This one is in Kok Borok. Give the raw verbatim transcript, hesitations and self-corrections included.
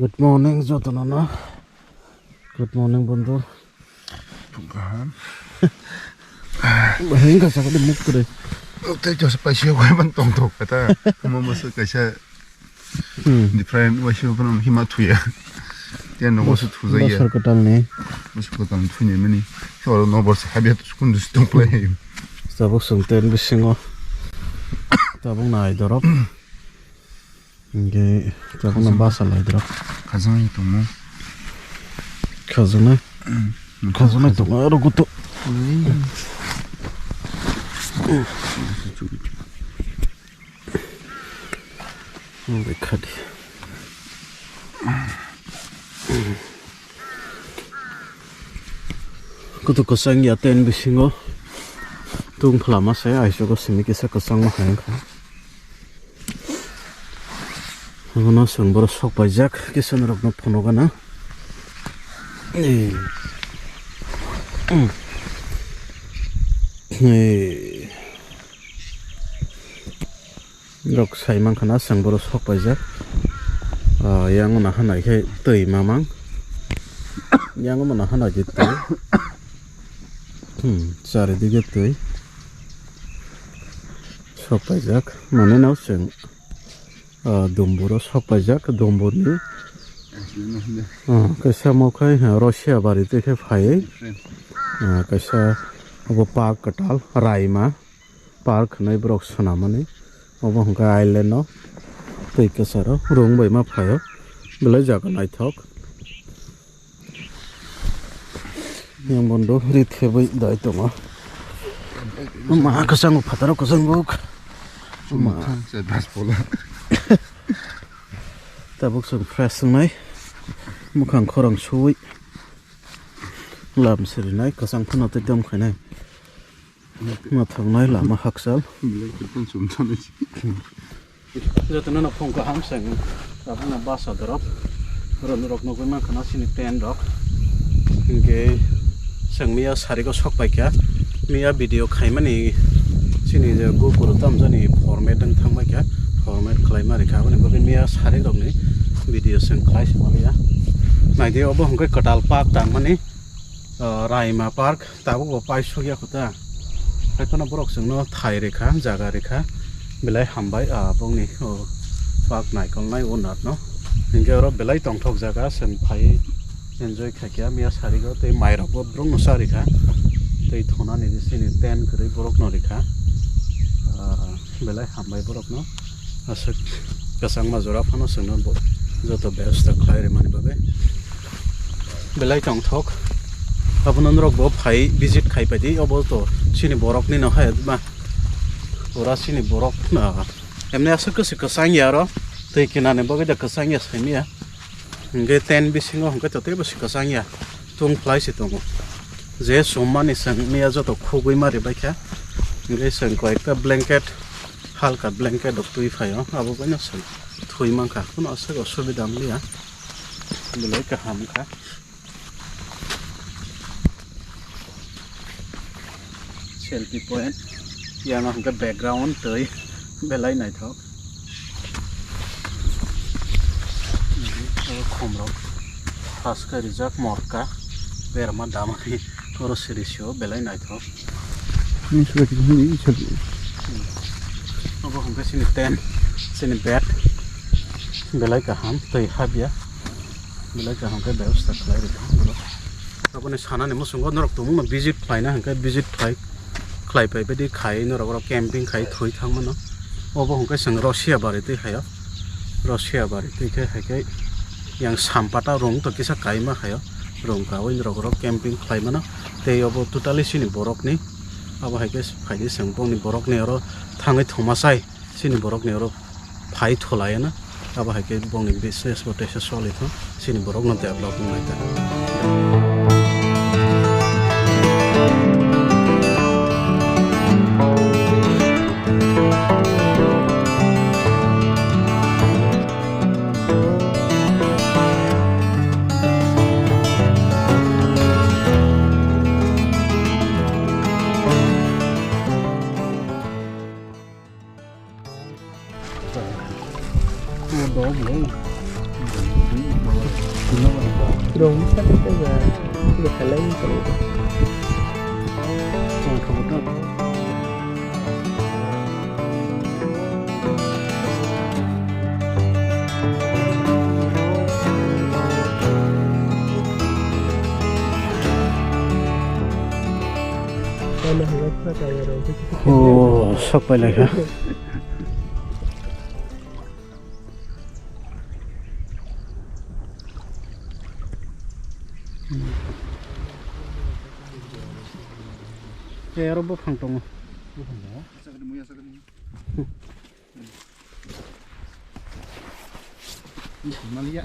Good morning, jotono no. Good morning, bondhu. Kaham. Bahai wngkha sakha de muk kwrwi. Tei jose paisa bai ban tong tok kata. Mo mo se kaisa Hmm. Different waisa phano hima thuya. Tei nogo se thujaya. Bosor kwtalni. Bosor kwtalni thunya mani. Soro no borsa habya to sukun dus tong play. Tabuk sung ten bisingo. Tabuk nai dorop. Hingke tabuk na basa lai dorop. Khajang tongmo. Khajana. Hmm. Khajana tongo aro gutu. Ui. Bai khadi. Kutu kwchang ya ten bisingo tung phlama se aichugo simi kisa kwchangma hai wngkha. Abono chwng borok sok paijak kisa norokno phunukgana. Ei. Ei. Rok sai mankha na chwng borok sok paijak. Ah, yang no naha nai khe twi mamang. Yang no naha nai khe twi. Hmm, charidige twi. Sok paijak. Mane no chwng, ah, dumburo sok paijak. Dumburni, ah, kaisa mo khai, ah, Russia bari twi khe phaiwi. Ah, kaisa obo park kwtal Raima. Park hinwi borok swnamani. Obo hwnkhe island o twi kwcharo rung bai ma phaio. Belai jaga naithok. Yang bondo rit khe bai dai tongo. Ma kwchango phataro kwchango. Ma. Tabuk chwng fresh wngnai. Mukhang khorang suwi. Lam sirinai kwchang phano tei dom khainai. Ma thwngnai lama hakchal. Belai khe tun chum thani. Jotono no phung kaham chwng tabukno basa dorop. Oro norok nugwi mankha na chini tent rok. Hinkhe chwng miya sarigo sok paikha. Miya video khaimani chini je GoPro tamjani format wng thangbaikha. Format khlaima rikha aboni bagwi miya sarik rokni video chwng khlai se manliya. Naidi obo hwnkhe kwtal park tangmani, ah, Raima Park. Tabuk bo paisuk ya kho ta. Haiphano borok chwngno thai rikha, jaga rikha, belai hambai, ah, bongni, oh, park naikolnai o natno. Hinkhe oro belai tongthok jaga, chwng phai enjoy khaikha, miya sarigo tei mairokbo borokno cha rikha. Tei thonani chini tent kwrwi borokno rikha. Ah, belai hambai borokno. Aswk kwchangma jora phano chwngno bo joto bebosta khlai rwmani bagwi belai tongthok. Abono norok bo phai visit khai paidi, obo to chini borokni no hai ma. Pura chini borok na. Emni aswk kwchwng kwchang ya aro. Twi kinani bagwi da kwchang ya saimanya. Hingke tent bisingo hingke to teibo se kwchang ya, tung phlai se tongo. Je chummani chwng miya joto khugui ma ribaikha, hingke chwng koyekta blanket, halka blanket rok twi phaio, abo baino chwng thwi mankha, kuno aswk osubida wngliya, belai kaham wngkha. Selfie point. Yang hwnkhe background twi belai naithok. Oro khumrok. Paskha rijak morka. Berma damani. Oro sirisio belai naithok. Obo hwnkhe chini tent, chini bed. Belai kaham, twi habya. Belai kaham khe bebosta khlai rwkha borok. Aboni sanani muchungo norok tumungno visit khlaina hwnkhe visit khlai, khlai phai baidi khai norok oro camping khai thwi thangmano. Obo hwnkhe chwng Russia bari twi haio. Russia bari twi khe hai khe yang Sampata rung to kisa kaima haio. Rung kaui norok oro camping khlai mano. Tei obo totally chini borokni. Abo hai khe phaidi chwng bongni borokni oro thangwi thuma chai. Chini borokni oro phai thulaiano, abo hai khe bongni business bo teisa choli thung, chini borokno develop wngnai ta. Rong bwsa khe ba, bwsa lai wngkha. Oh, sok pai lai kha. Eh, aro buphang tongo. Buphang tongo? Maliya.